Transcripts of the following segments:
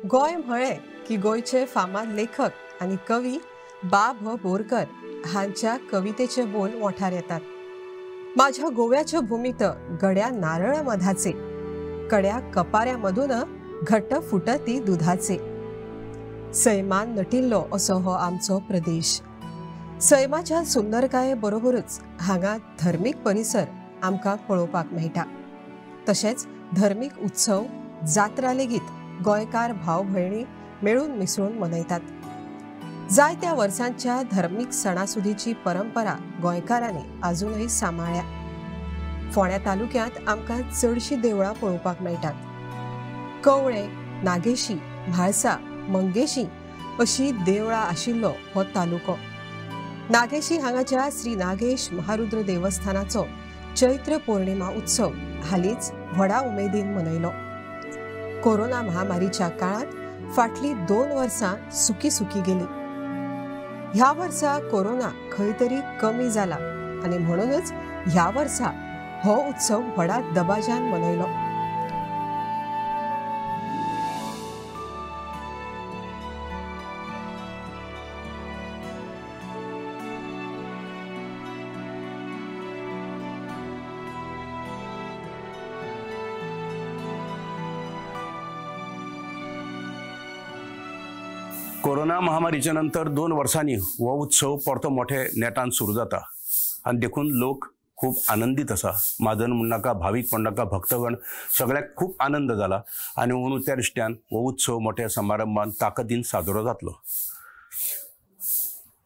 गोंय म्हळें की गोंयचे फामाद लेखक आनी कवी बा भ बोरकर हांच्या कवितेचे बोल मोठार येतात. माझ्या गोव्याच्या भूमीत गड्या नारळ मधाचे, कड्या कपाऱ्यामधून घट्ट फुटती दुधाचे. सैमान नटिल्लो असो हो आमचो प्रदेश. सैमाच्या सुंदरकाये बरोबरच हांगा धर्मीक परिसर आमकां पळोवपाक मेळटा. तशेंच धर्मीक उत्सव जात्रा लेगीत गोंयकार भाव भयणी मेळून मिसळून मनयतात. जायत्या वर्सांच्या धर्मीक सणासुदीची परंपरा गोंयकारांनी अजूनही सांबाळ्ळ्या. फोंड्या तालुक्यांत आमकां चडशीं देवळां पळोवपाक मेळटात. कवळे, नागेशी, म्हाळसा, मंगेशी अशी देवळां आशिल्लो हो तालुको. नागेशी हांगाच्या श्री नागेश महारुद्र देवस्थानाचो चैत्र पौर्णिमा उत्सव हालींच व्हडा उमेदीन मनयलो. कोरोना महामारीच्या काळांत फाटली 2 वर्सां सुकी सुकी गेली. ह्या वर्सा कोरोना खंय तरी कमी जाला आनी म्हणूनच ह्या वर्सा हो उत्सव व्हडा दबाज्यान मनयलो. कोरोना महामारीच्या नंतर 2 वर्सांनी हो उत्सव परतो मोठे नेटान सुरू जाता आनी देखून लोक खूब आनंदीत आसा. म्हाजन म्हण नाका, भावीक म्हण नाका, भक्तगण सगळ्याक खूब आनंद जाला आनी म्हणून त्या दृश्ट्यान हो उत्सव मोठ्या समारंभान ताकदीन साजरो जातलो.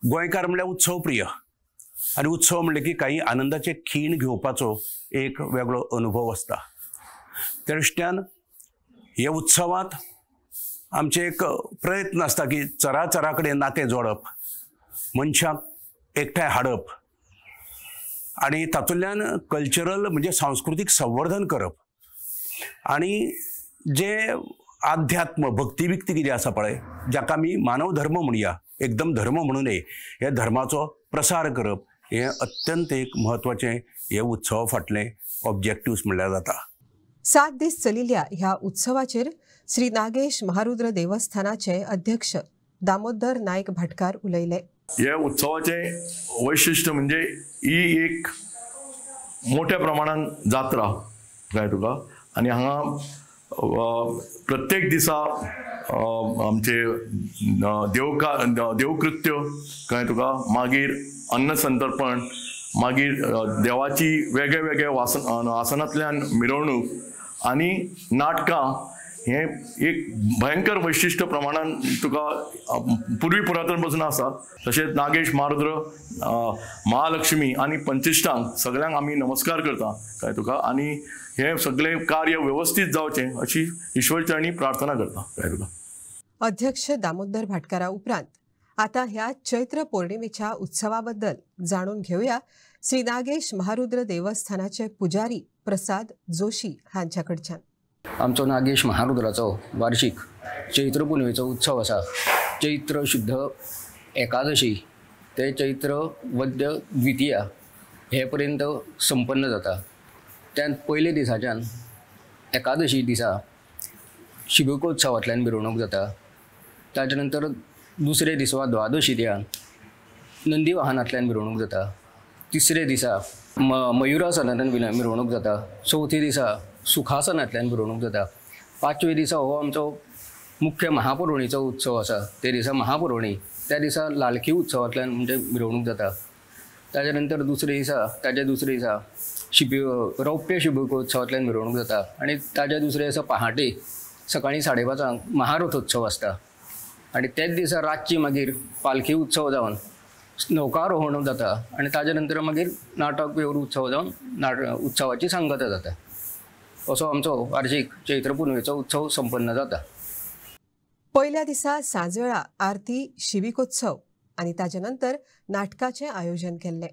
गोंयकार म्हणल्यार उत्सव प्रिय आनी उत्सव म्हणलें की काही आनंदाचे खीण घेवपाचो एक वेगळो अनुभव आसता. त्या दृश्ट्यान हे उत्सवांत आमचे एक प्रयत्न आसता की चराचरा कडेन नातें जोडप, मनशाक एकठांय हाडप आनी तातूंतल्यान कल्चरल म्हणजे सांस्कृतीक संवर्धन करप आनी जे आध्यात्म भक्ती बिक्ती कितें आसा पळय, जाका आमी मानव धर्म म्हणया, एकदम धर्म म्हणू नये, ह्या धर्माचो प्रसार करप हें अत्यंत एक म्हत्वाचें हे उत्सवा फाटलें ऑब्जेक्टिव्स म्हणल्यार जाता. 7 दीस चलिल्ल्या ह्या उत्सवाचेर श्री नागेश महारुद्र देवस्थानाचे अध्यक्ष दामोदर नायक भाटकार उलयले. हे उत्सवाचे वैशिष्ट्य म्हणजे ही एक मोठ्या प्रमाणान जात्रा काय तुका आनी हांगा प्रत्येक दिसा आमचे देवकृत्य काय तुका, मागीर अन्नसंतर्पण, मागीर देवाची वेगळे वेगळे आसनांतल्यान मिरवणूक आनी नाटकां, हे एक भयंकर वैशिश्ट प्रमाणान तुका पुर्वी पुरातन पासून आसा. तशेंच नागेश महारुद्र, महालक्ष्मी आनी पंचिश्टांक सगळ्यांक आमी नमस्कार करता काय तुका आनी हे सगळे कार्य व्यवस्थीत जावचें अशी ईश्वरचरणी प्रार्थना करता काय तुका. अध्यक्ष दामोदर भाटकारा उपरांत आता ह्या चैत्र पौर्णिमेच्या उत्सवाबद्दल जाणून घेऊया श्री नागेश महारुद्र देवस्थानाचे पुजारी प्रसाद जोशी हांच्याकडच्यान. आमचो नागेश महारुद्राचो वार्षिक चैत्र पुनवेचो उत्सव आसा. चैत्र शुद्ध एकादशी ते चैत्र वद्य द्वितीया हे पर्यंत संपन्न जाता. त्यान पयले दिसाच्यान एकादशी दिसा शिबिकोत्सवांतल्यान मिरवणूक जाता. ताच्या नंतर दुसरे दिसा द्वादशी दिसा नंदी वाहनांतल्यान मिरवणूक जाता. तिसरे दिसा मयुरासनांतल्यान मिरवणूक जाता. चवथे दिसा सुखासनांतल्यान मिरवणूक जाता. पांचवे दिसा हो आमचो मुख्य महापुरवणीचो उत्सव आसा. ते दिसा महापुरवणी, त्या दिसा लालखी उत्सवांतल्यान म्हणजे मिरवणूक जाता. ताच्या नंतर दुसरे दिसा, ताच्या दुसरे दिसा रौप्य शिबिकोत्सवांतल्यान मिरवणूक जाता आनी ताच्या दुसरे दिसा पहाटे सकाळीं 5:30 महारथोत्सव आसता आनी तेच दिसा रातची मागीर पालखी उत्सव जावन नौकारोहण जाता आनी ताच्या नंतर मागीर नाटक वेवर उत्सव जावन उत्सवाची सांगता जाता. असो आमचो वार्षिक चैत्र पुनवेचो उत्सव संपन्न जाता. पयल्या दिसा सांजवेळा आरती, शिबिकोत्सव आनी ताच्या नंतर नाटकाचें आयोजन केल्लें.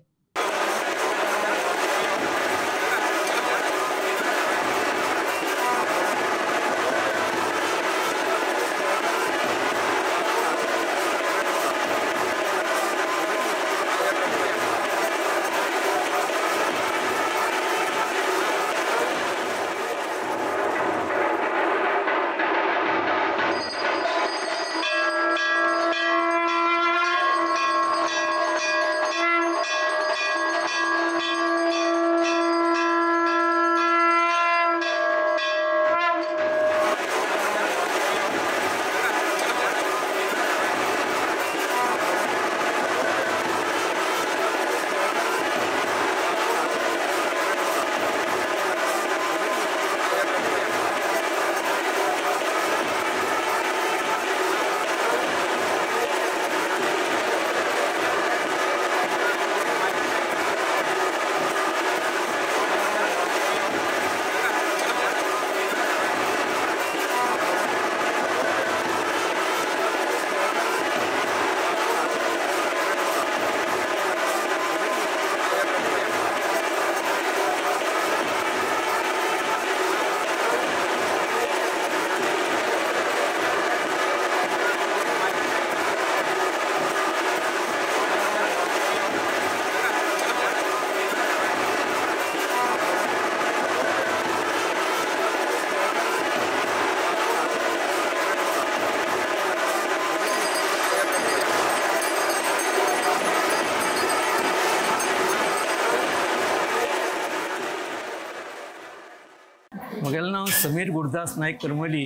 समीर गुरुदास नायक करमली.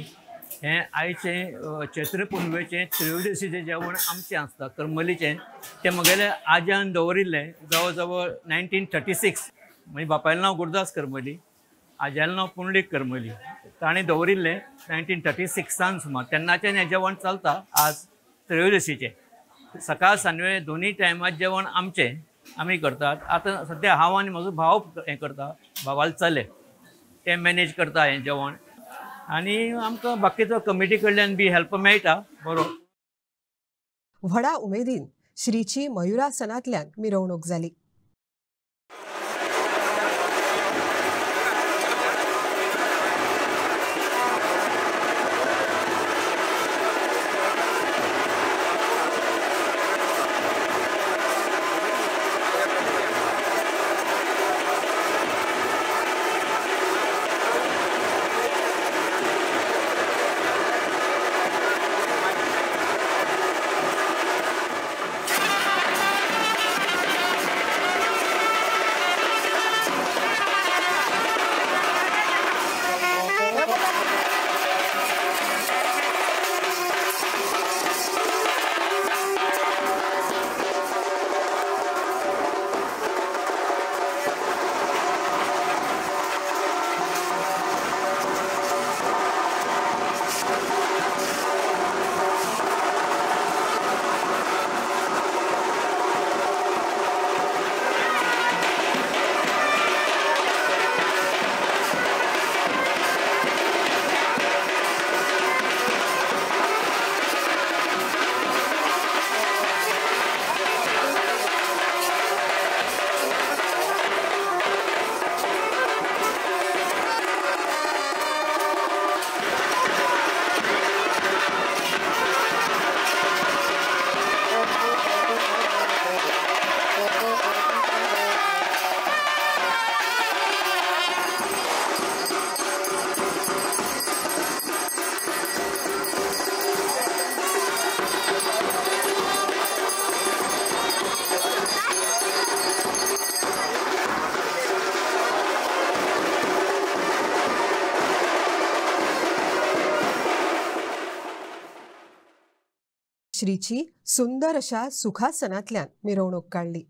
हें आयचें चैत्र पुनवेचें त्रयोदशीचें जेवण आमचें आसता करमलीचें. तें म्हगेल्या आज्यान दवरिल्लें जवळ जवळ 1936. म्हणजे बापायलें नांव गुरुदास करमली, आज्यालें नांव पुंडलीक करमली. ताणें दवरिल्लें 1936 सुमार. तेन्नाच्यान हें जेवण चलता आज त्रयोदशीचें. सकाळ सांजवेळ दोनूय टायमार जेवण आमचें आमी करतात. आतां सद्या हांव आनी म्हजो भाव हें करता, भावाले चले ते मॅनेज करता हें जेवण. आनी आमकां बाकीचो कमिटी कडल्यान बी हेल्प मेळटा बरो. व्हडा उमेदीन श्रीची मयुरासनांतल्यान मिरवणूक जाली. श्रीची सुंदर अशा सुखासनांतल्यान मिरवणूक काडली.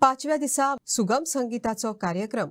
पांचव्या दिसा सुगम संगीताचो कार्यक्रम.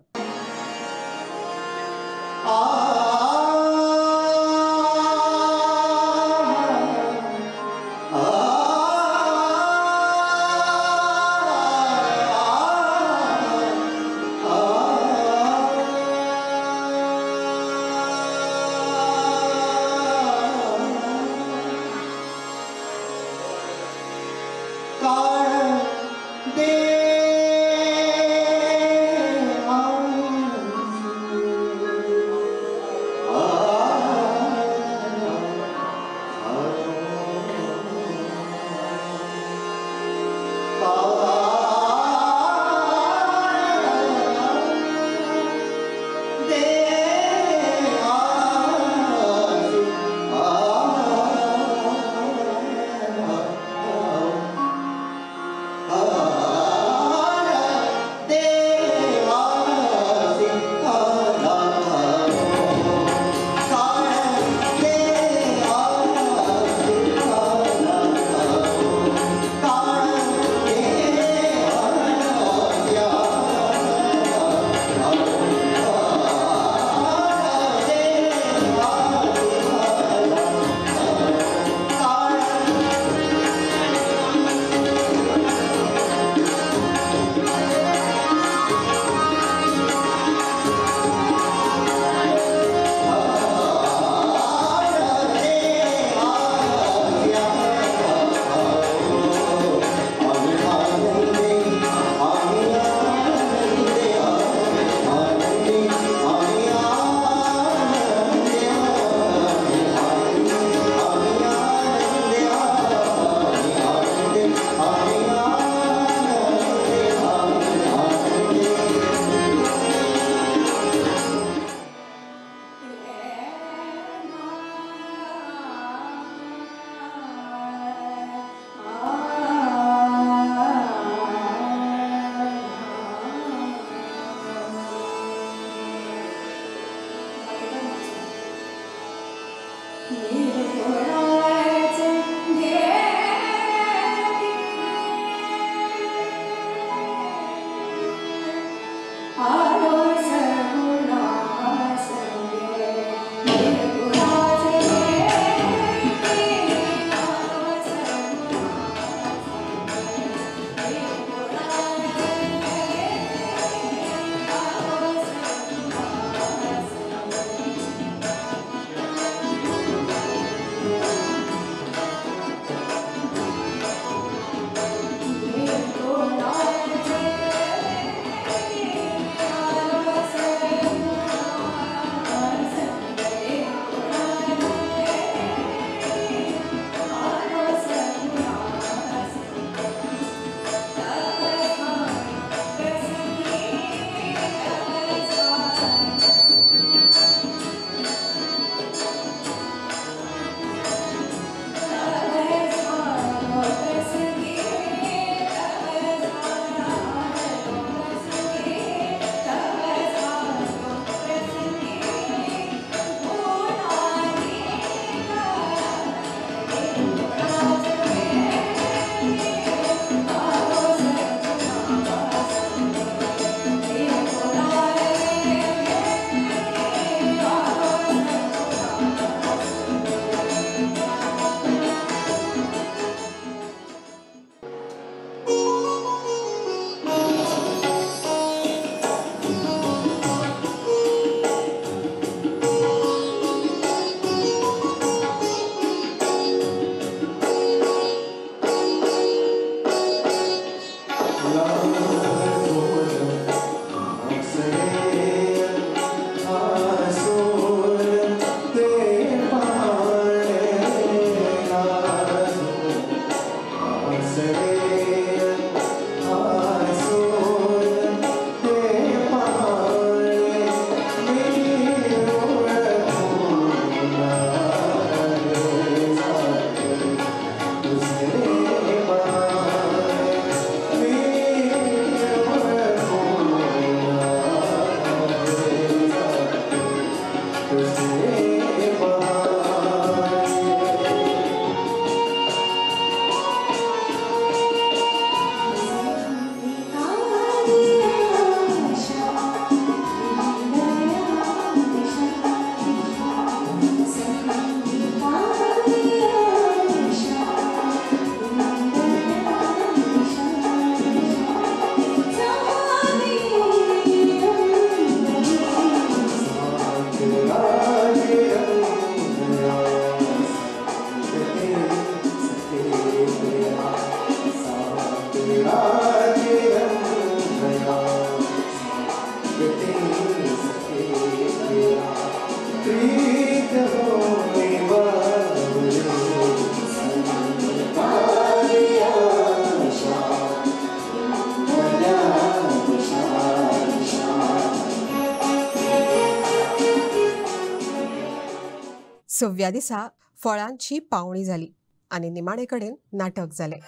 सव्या दिसा फळांची पावणी जाली आनी निमाणे कडेन नाटक जालें.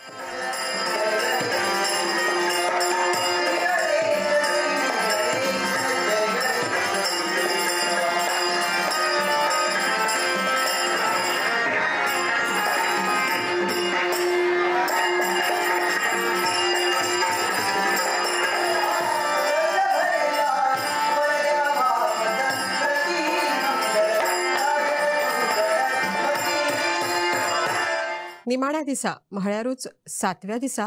निमाण्या दिसा म्हळ्यारूच सातव्या दिसा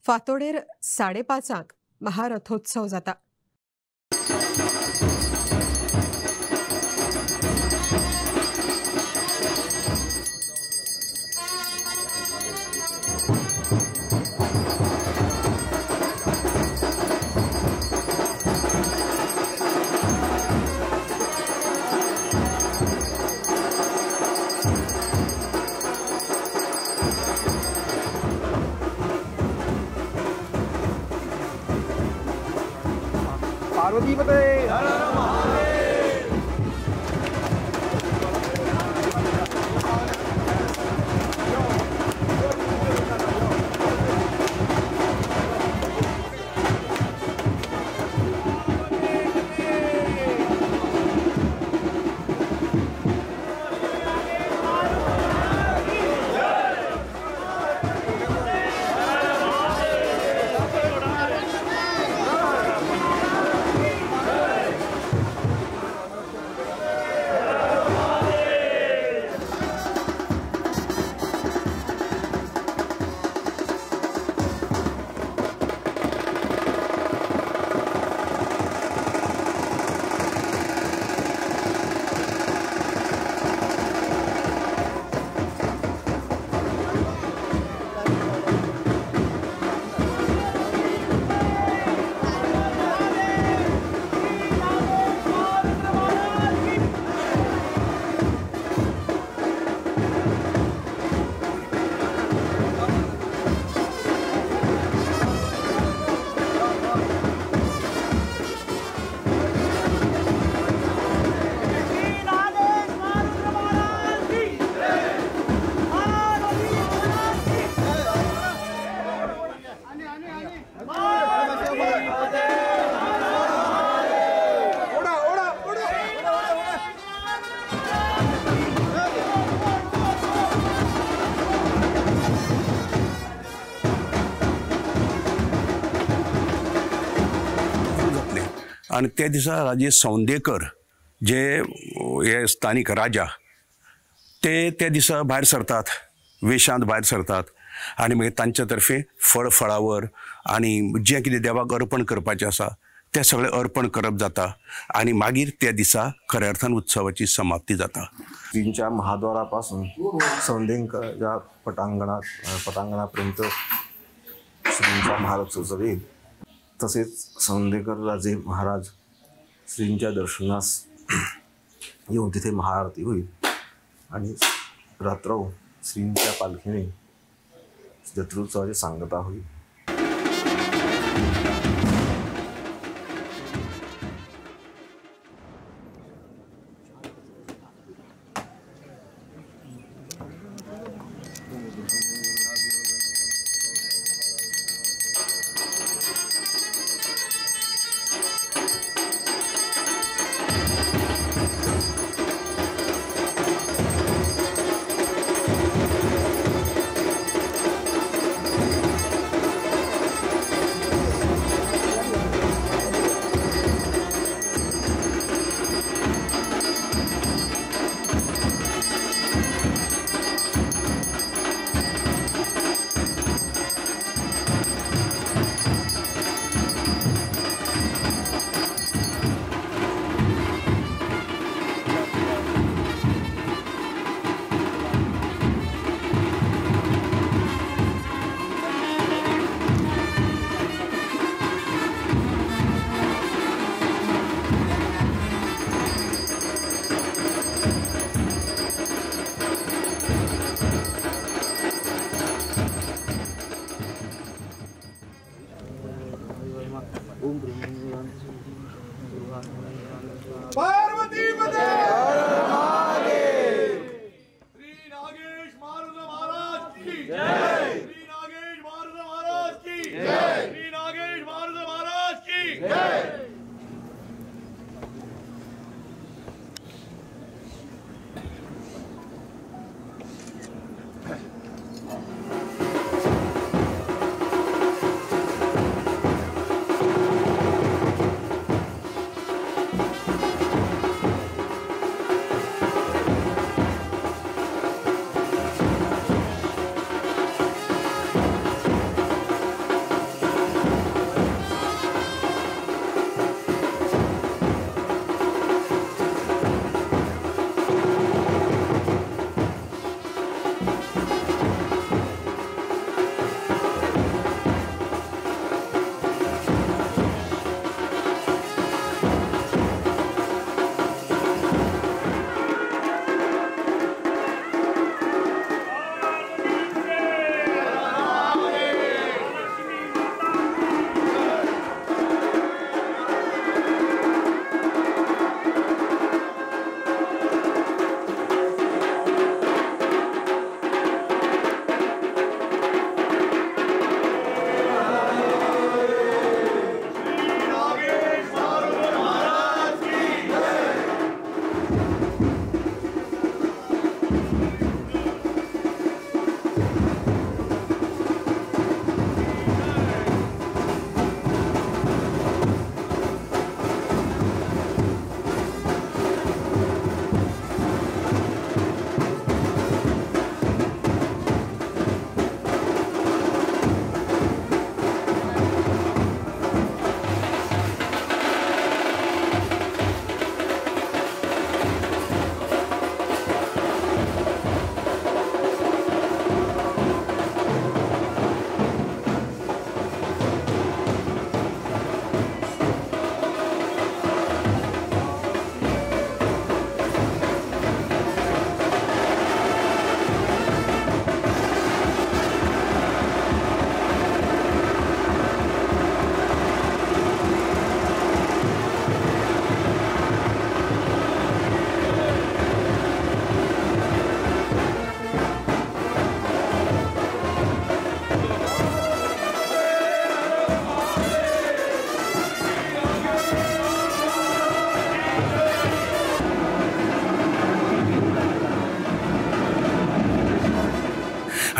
फांतोडेर 5:30 महारथोत्सव जाता. पार्वती पते हर हर महादेव. आनी त्या दिसा राजे सौंदेकर जे हे स्थानीक राजा ते त्या दिसा भायर सरतात, वेशांत भायर सरतात आनी मागीर तांच्या तर्फे फळ फळावर आनी जें कितें देवाक अर्पण करपाचें आसा तें सगळें अर्पण करप जाता आनी मागीर त्या दिसा खऱ्या अर्थान उत्सवाची समाप्ती जाता. श्रींच्या महाद्वारापासून सौंदेकरच्या पटांगणापर्यंत श्रींचा महारथोत्सव येईल. तसेच सौंदेकर राजे महाराज श्रींच्या दर्शनास येऊन तिथे महाआरती होईल आणि रात्रौ श्रींच्या पालखीने जत्रोत्सवाची सांगता होईल.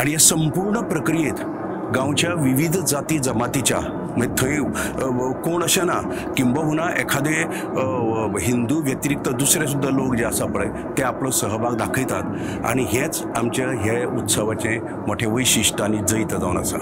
आनी हे संपूर्ण प्रक्रियेत गांवच्या विविध जाती जमातीच्या म्हणजे थंय कोण अशें ना, किंबहुना एखादे हिंदू व्यतिरिक्त दुसरे सुद्दां लोक जे आसा पळय ते आपलो सहभाग दाखयतात आनी हेच आमच्या हे उत्सवाचें मोठें वैशिश्ट आनी जैत जावन आसा.